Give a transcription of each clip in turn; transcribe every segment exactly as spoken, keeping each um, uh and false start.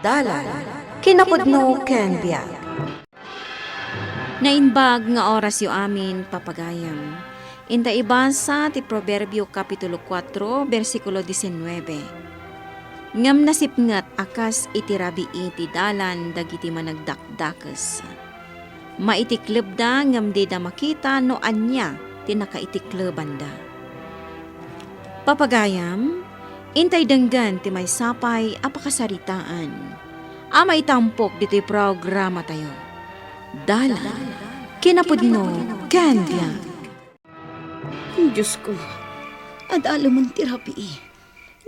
Dalan, kinapudno ken biag. Naimbag nga orasyo amin, papagayam. Inta ibasa ti Proverbio Kapitulo kuatro, bersikulo disinnuebe. Ngem nasipnget a kas iti rabii ti dalan dagiti managdakdakes. Maitiklebda ngem dida makita no ania ti nakaitiklebanda. Papagayam, intay denggen ti maysa pay a pakasaritaan a maitampok ditoy programatayo. Dalan, kinapudno, ken biag. Diosko, adalemen ti rabii,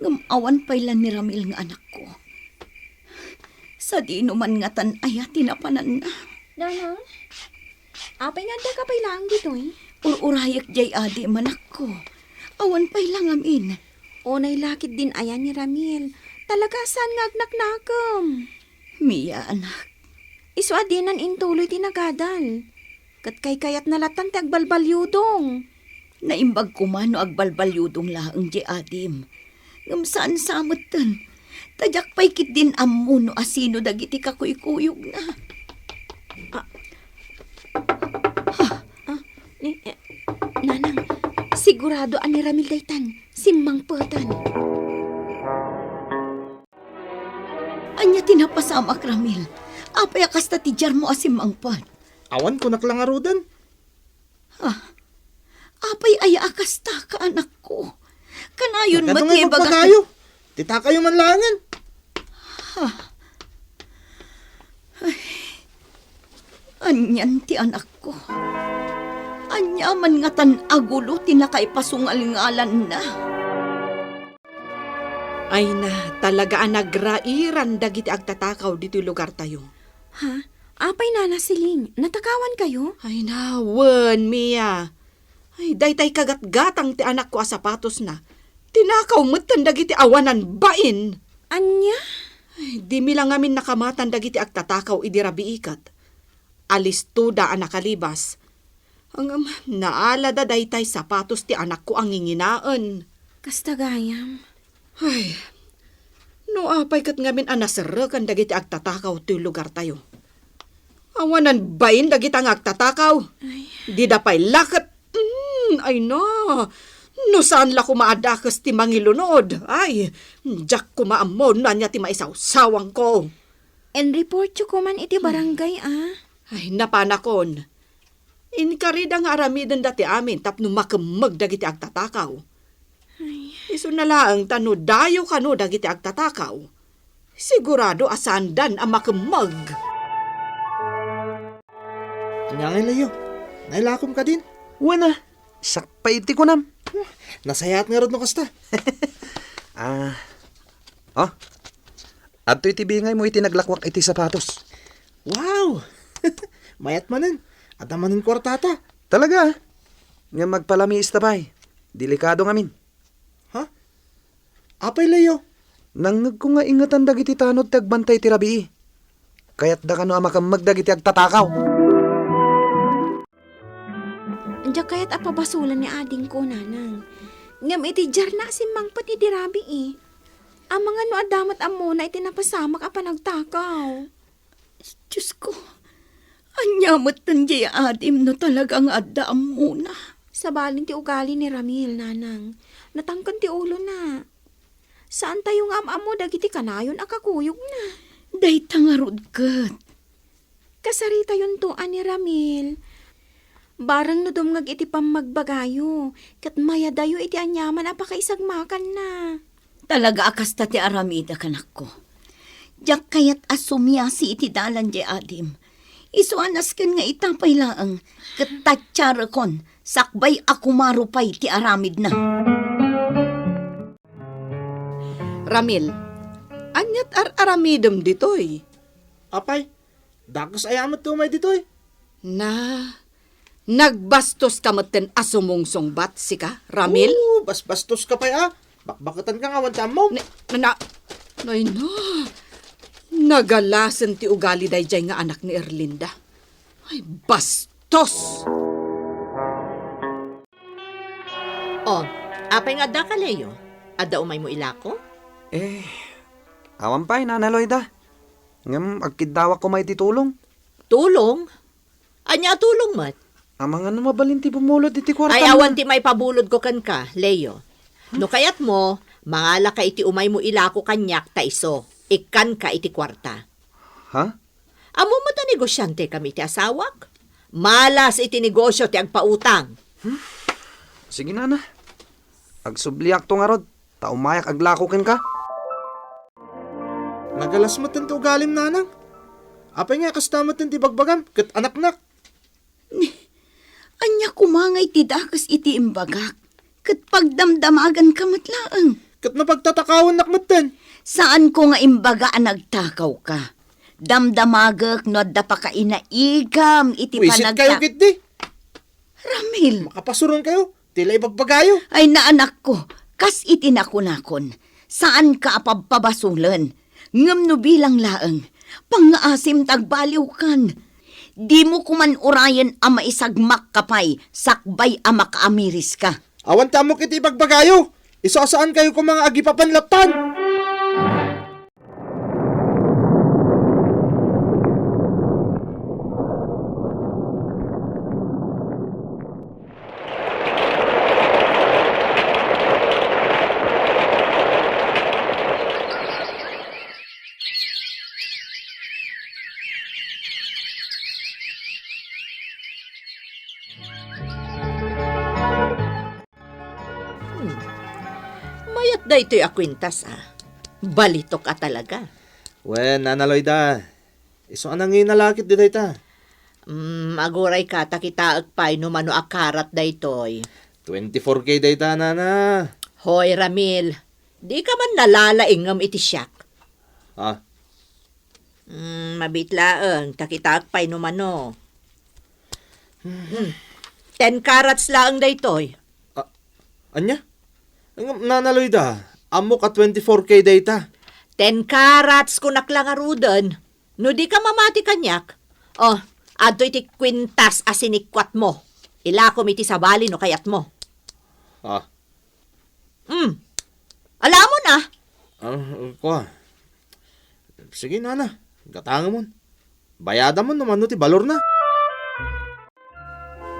ngem awan pay la ni Ramil nga anakko. Sadino man ngatan aya ti napananna? Nanang, apay nga addaka pay laeng ditoy? Ur-urayek diay adi, manakko. Awan pay la ngamin. Unay la ketdin aya ni Ramil. Talaga a saan nga agnaknakem. Mia, anak. Isu a dinan intuloy ti nagadal. Ket kaykayatna latan ti agbalbaliudong. Naimbag koma no agbalbaliudong laeng diay adim. Ngem saan sa metten. Ta diak pay ketdin ammo no asino dagiti kakuykuyogna. Ah. Ah, ni, eh, Nanang, sigurado a ni Ramil daytan, simmangpeten. Ania ti napasamak, Ramil? Apay a kasta ti diarmo a simmangpet? Awan, kunak la ngaruden. Ha? Apay aya a kasta, kaanakko? Kanayon met nga ibaga ti, ti takayo man laengen. Ha? Ay, anian ti anakko? Ania man ngatan a gulo ti nakaipasungalngalanna? Ay na, talaga a nagrairan dagiti agtatakaw ditoy lugartayo. Ha? Apay, Nana Siling, natakawankayo? Ay na, wen, Mia. Ay, daytay kagatgatang ti anakko a sapatosna. Tinakaw metten dagiti awanan bain. Ania? Ay, dimi la ngamin nakamatan dagiti agtatakaw idi rabii ket. Alistoda a nakalibas. Ngem, naalada daytay sapatos ti anakko a nginginaen. Kasta gayam. Ay, no apay ket ngamin a naserrekan dagiti agtatakaw toy lugartayo. Awanan bain dagita nga agtatakaw. Ay. Dida pay la ket, mm, ay na. No saan la koma a dakes ti mangilunod. Ay, diak koma ammo no ania ti maisawsawangko. Enreportyo koman iti barangay, a. Ay, napanakon. Inkarida nga aramidenda ti amin tapno makemmeg dagiti agtatakaw. Ay. Isuna laeng ta no dayo kano dagiti agtatakaw, sigurado a saandan a makemmeg. Ania ngay, Leo? Nailakom kadin? Wen a, siak pay ti kunam. Nasayaat ngarud no kasta. Ah, oh, adtoy ti bingaymo iti naglakwak iti sapatos. Wow! Mayat manen. Adda manen kuartata. Talaga, a? Ngem agpalamiista pay. Delikado ngamin. Ha? Apay, Leo? Nangngegko nga ingetan dagiti tanod ti agbantay ti rabii. Kayatda kano a makemmeg dagiti agtatakaw? Diak kayat a pabasolan ni adingko, nanang. Ngem iti diarna a simmangpet idi rabii. Amangan no adda met ammona iti napasamak a panagtakaw. Diosko, ania metten diay adim no talaga nga adda ammona? Sabali ti ugali ni Ramil, nanang. Natangken ti ulona. Saantayo nga am-ammo dagiti kanayon a kakuyogna. Dayta ngarud ket. Kasaritayonto a ni Ramil. Bareng no dumngeg iti pammagbagayo, ket mayadayo iti aniaman a pakaisagmakanna. Talaga a kasta ti aramidek, anakko. Diak kayat a sumiasi iti dalan diay adim. Isu a nasken nga ita pay laeng, ket tatiarekon, sakbay a kumaro pay ti aramidna. Ramil, aniat ar-aramidem ditoy? Apay, dakes aya met ti umay ditoy? Na, nagbastoska metten a sumungsungbat, sika, Ramil? Oo, basbastoska pay a. Bakbaketanka nga awan ti ammom. Ne-, na, na, ay na. Nagalasen ti ugali daydiay nga anak ni Erlinda. Ay, bastos! Oh, apay nga addaka, Leo? Adda umaymo ilako? Eh, awan pay, Nana Loida. Ngem agkiddawak koma iti tulong. Tulong? Ania a tulong met? Amangan no mabalin ti bumulod iti kwarta. Ay, awan ti maipabulodko kenka, Leo. No kayatmo, mangalaka iti umaymo ilako kaniak ta isu, ikkanka iti kuarta. Ha? Ammom met a negosiante kami ti asawak. Malas iti negosio ti agpautang. Sige, nana. Agsubliakto ngarud, ta umayak aglako kenka. Nagalas met ti ugalim, nanang. Apay nga kasta met ti ibagbagam ket anaknak? Ania koma nga iti dakes iti imbagak? Ket pagdamdamaganka met laeng. Ket no pagtatakawannak metten? Saanko nga imbaga a nagtakawka. Damdamagek no adda pakainaigam iti Wisit kayo panagta- ketdi. Ramil. Makapasuron kayo. Ti la ibagbagayo. Ay, naanakko, kas iti nakunakon, saanka a pabpabasolen. Ngem no bilang laeng, pangngaasim ta agbaliwkan. Dimo koman urayen a maisagmakka pay sakbay a makaamiriska. Awan ti ammok iti ibagbagayo. Isu a saan kayo koma nga agipapan lattan. Hmm. Mayat daytoy a kuentas, a. Balitok a talaga. Wen, Nana Loida, isu a nangina la ketdi dayta. Hmm, agurayka ta kitaek pay no mano a karat daytoy. Twenty-four K dayta, Nana. Hoy, Ramil, dika man nalalaingngem iti siak. Ah, Hmm, mabiit laeng, ta kitaek pay no mano. Hmm. Ten carats laeng daytoy. Ah, ania? Ngem, Nana Loida, ammok a twenty-four K dayta. Ten carats, kunak la ngaruden. No dika mamati kaniak, oh, adtoy ti kuentas a sinikkuatmo. Ilakom iti sabali no kayatmo. Ah, Hmm. Alamon, a. Ah, kua. Sige, nana. Gatangemon. Bayadamon no mano ti balorna.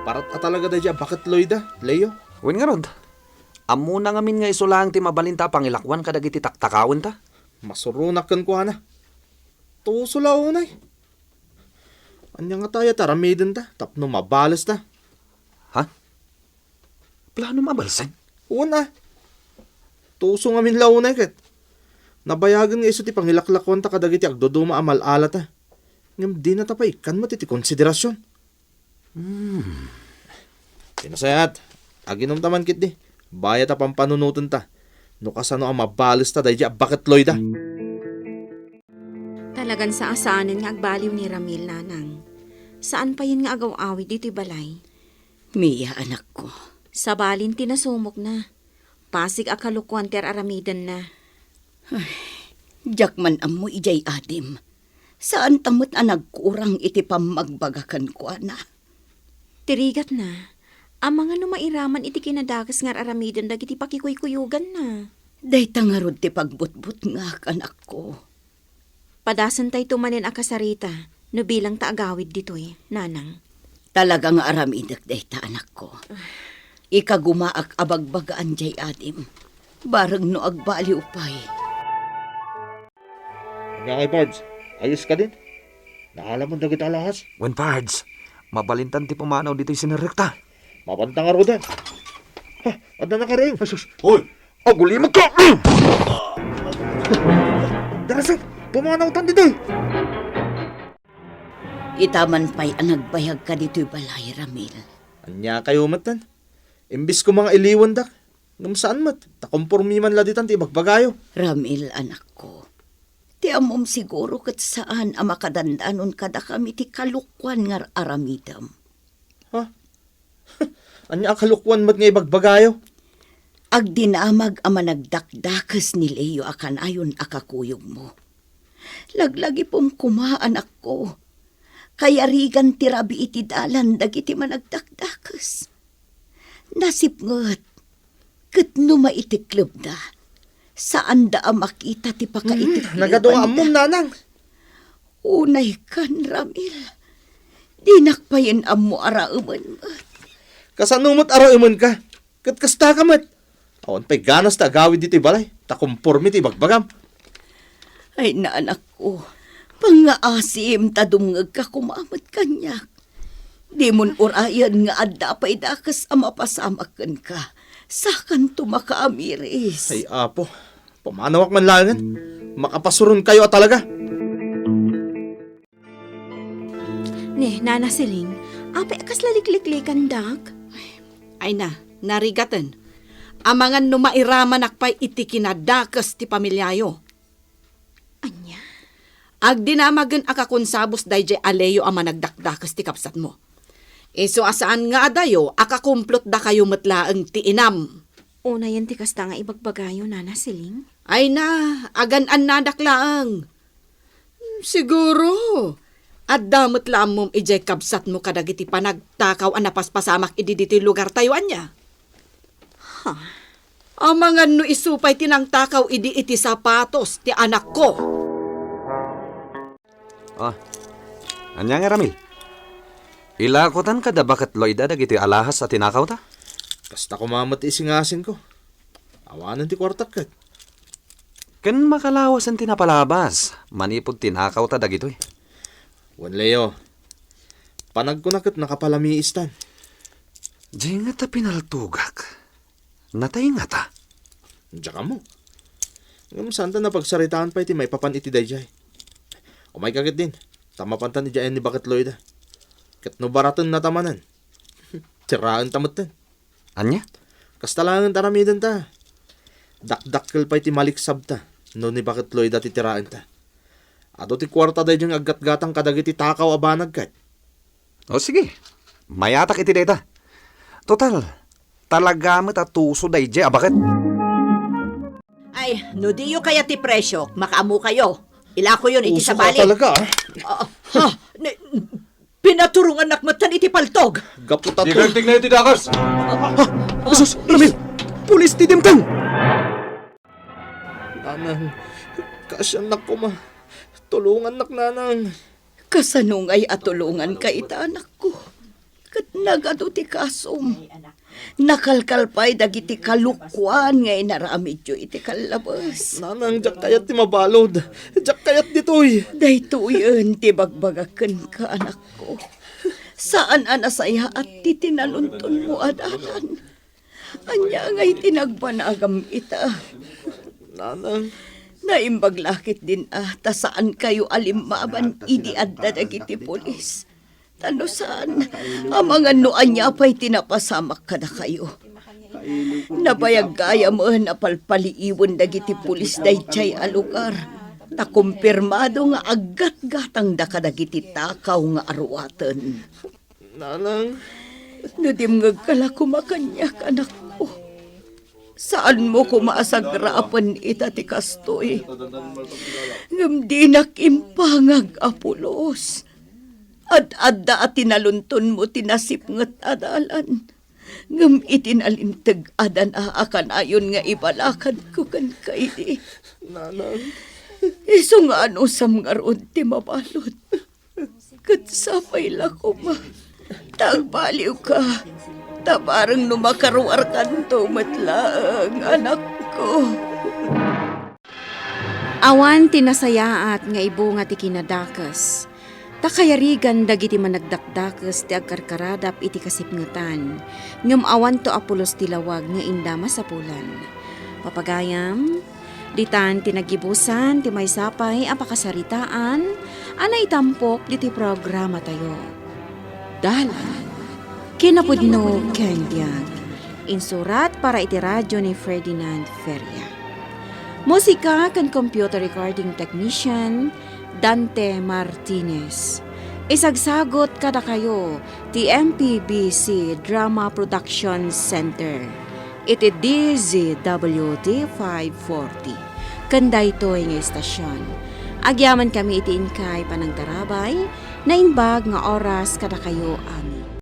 Parat a talaga daydi a baket Loida, Leo. Wen ngarud, ammona ngamin nga isu laeng ti mabalinta a pangilakuan kadagiti taktakawenta. Masuronak kenkuana. Tuso la unay. Ania ngata aya ti aramidenta tapno mabalesta? Ha? Plano mabalsen? Wen a. Tuso ngamin la unay ket. Nabayagen nga isu ti pangilaklakuanta kadagiti agduduma a mal-alata. Ngem dinata pay ikkan met iti konsiderasion. Hmm. Ti nasayaat, aginumta man ketdi. Bayat a pampanunotenta. No kasano a mabalesta daydi a baket Loida. Talagan saasanen nga agbaliw ni Ramil, nanang. Saan payen nga agaw-awid ditoy balay. Mia, anakko. Sabalin ti nasumokna. Pasig a kalokuan ti ar-aramidenna. Ay, diak man ammo idiay adim. Saanta met a nagkurang iti pammagbaga kenkuana. Ti rigatna, amangan no mairaman iti kinadakes nga ar-aramiden dagiti pakikuykuyoganna. Dayta ngarud ti pagbutbutngak, anakko. Padasentayto manen a kasarita no bilang ta agawid ditoy, nanang. Talaga nga aramidek dayta, anakko. Ikagumaak a bagbagaan diay adim. Bareng no agbaliw pay. Ania ngay, Pards? Ayos kadin? Naalamon dagiti alahas? Wen, Pards, mabalintan ti pumanaw ditoy sinerrekta. Mapanta ngaruden. Ha, adda nakariing. Ay, sus. Hoy! Agulimekka! Darasan, pumanawtan ditoy! Ita man pay a nagbayagka ditoy balay, Ramil. Ania kayo metten? Imbes koma nga iliwandak, ngem saan met, ta kompormi man la ditan ti ibagbagayo. Ramil, anakko, ti ammom siguro ket saan a makadandanon kadakami ti kalokuan nga ar-aramidem. Ha? Ania a kalokuan met nga ibagbagayo? Agdinamag a managdakdakes ni Leo a kanayon a kakuyogmo. Laglagipem koma, anakko. Kayarigan ti rabii ti dalan dagiti managdakdakes. Nasipnget, ket no maitiklebda, saanda a makita ti pakaitiklebanda. Hmm, nagadu nga ammom, nanang. Unay kan, Ramil. Dinak payen ammo a raemen met. Kasano met a raemenka? Ket kastaka met. Awan pay ganas ta agawid ditoy balay, ta komporme ti ibagbagam. Ay, anakko, pangngaasim ta dumngegka koma met kaniak. Dimon urayen nga adda pay dakes a mapasamak kenka. Sakanto makaamiris. Ay, Apo, pamanawak man laengen. Makapasuronkayo a talaga. Ni, Nana Siling, apay a kasla likliklikandak? Ay na, narigaten. Amangan no mairamanak pay iti kinadakes ti pamiliayo. Ania? Agdinamagen a kakonsabos daydiay a Leo a managdakdakes ti kabsatmo. Isu a saan nga adayo a kakumplotdakayo met laeng ti inam. Unayen ti kasta nga ibagbagayo, Nana Siling? Ay na, agan-annadak laeng. Siguro, adda met la ammom idiay kabsatmo kadagiti panagtakaw a napaspasamak idi ditoy lugartayo, ania? Ha? Amangan no isu pay ti nangtakaw idi iti sapatos ti anakko. Ah, ania nga, Ramil? Ilakotan kada baket Loida dagitoy alahas a tinakawta? Kasta koma met ti isingasingko. Awanen ti kuartak ket. Ken makalawasen ti napalabas manipud tinakawta dagitoy. Wen, Leo, panagkuna ket nakapalamiistan. Diay ngata pinaltogak. Natay ngata? Diak ammo. Ngem saanta napagsaritaan pay ti maipapan iti daydiay. Umayka ketdin, ta mapantan idiay ni baket Loida. Ket no baratennata manen, tiraenta metten. Ania? Kasta laengen ti aramidenta. Dakdakkel pay ti maliksabta no ni baket Loida ti tiraenta. Adu ti kuarta daydiay nga aggatgatang kadagiti takaw a banag ket. O sige, mayatak iti dayta. Total, talaga met a tuso daydiay a baket. Ay, no diyo kayat ti presyo, makaammokayo. Ilakoyon iti sabali. Tuso ka talaga, ah. Ah, ha? Ni, pinaturongannak metten iti paltog. Gapu ta to. Di kayo tignan iti dakas. Ah, asus, Ramil! Pulis ti dimteng! Nanang, kaasiannak koma. Tulongannak, Nanang. Kasano ngay a tulonganka ita, anakko? Ket nagadu ti kasom. Nakalkal pay dagiti kalokuan nga inaramidyo iti kallabes. Nanang, diak kayat ti mabalud. Diak kayat ditoy. Daytoyen ti bagbagak kenka, anakko. Saan a nasayaat ti tinaluntonmo a dalan. Ania ngay ti nagbanagam ita? Nanang. Naimbag la ketdin a ta saankayo a limmaban idi adda dagiti pulis. Ta no saan, amangan no ania pay ti napasamak kadakayo. Nabayag gayamen a palpaliiwen dagiti pulis daydiay a lugar. Ta kumpirmado nga aggatgatangda kadagiti takaw nga aruaten. Nanang. No dimngegka la koma kaniak, anakko. Saanmo koma a sagrapen ita ti kastoy. Ngem dinak impangag a pulos. Ad-adda a tinaluntonmo ti nasipnget a dalan. Ngem iti nalinteg a dana a kanayon nga ibalakadko kenka idi. Nanang. Isu nga anusam ngarud ti mabalud. Ket sapay la koma ta agbaliwka, ta bareng no makaruarkanto met laeng, anakko. Awan ti nasayaat nga ibunga ti kinadakes, ta kayarigan dagiti managdakdakes ti agkarkaradap iti kasipngetan, ngem awanto a pulos ti lawag nga inda masapulan. Papagayam, ditan ti naggibusan ti maysa pay a pakasaritaan a naitampok ditoy programatayo. Dalan, kinapudno ken biag. Insurat para iti radio ni Ferdinand Feria. Musika ken computer recording technician, Dante Martinez. Isagsagot kadakayo ti M P B C Drama Production Center iti D Z W T five forty. Ken daytoy nga istasyon, agyamankami iti inkay panangtarabay, naimbag nga oras kadakayo amin.